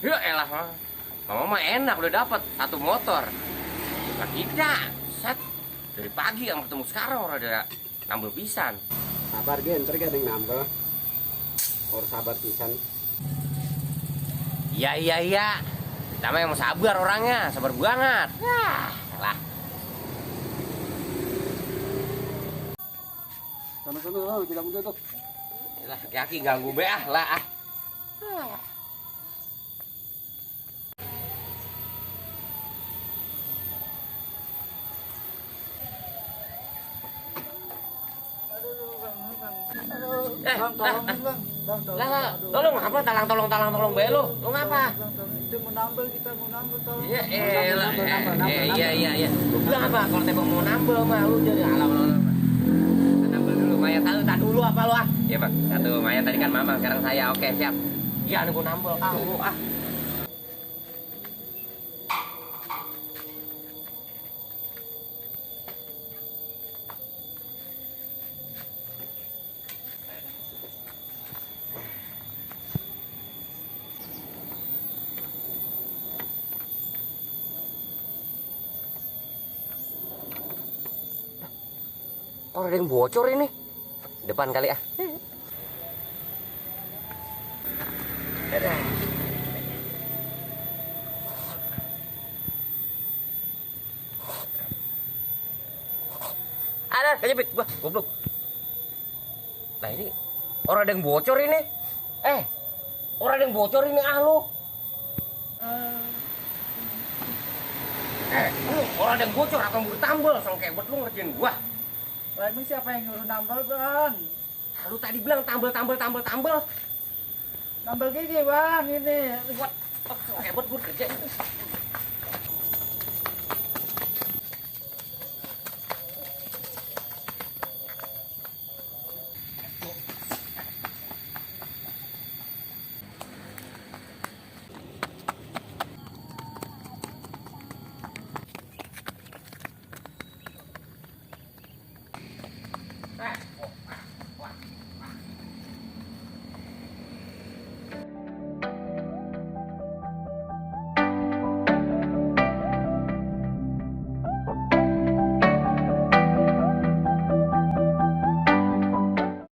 Ya elah, mama mah enak udah dapat satu motor. Nah kita, set dari pagi yang ketemu sekarang orang udah nambel pisan. Sabar gen, ntar gak ada yang nambel. Or sabar pisan. Iya. Kita mah yang mau sabar orangnya, sabar banget. Yah, lah. Sana, tidak mudah tuh. Lah, kaki ganggu be lah. Bang, tolongin bang. Bang, Tolong apa? Tolong be lu. Lu ngapa? Itu mau nambel, kita mau nambel, tolong. Iya, iya. Lu bilang apa? Kalau tembok mau nambel mah lu jadi alam. Nambel dulu, Maya tak dulu apa lu ah? Iya bang, satu Maya tadi kan mama, sekarang saya. Oke siap. Iya, nunggu nambel lu ah. Oh, ada yang bocor ini. Depan kali ah. Ada, kejepit. Wah, goblok. Nah ini orang ada yang bocor ini. Orang ada yang bocor ini ah lu. Orang ada yang bocor apa yang tambel langsung kayak lu ngerjain gua. Lah emang siapa yang nyuruh nambel bang? Lu tadi bilang tambel. Nambel gigi bang, ini. Buat kayak buat gua kerja.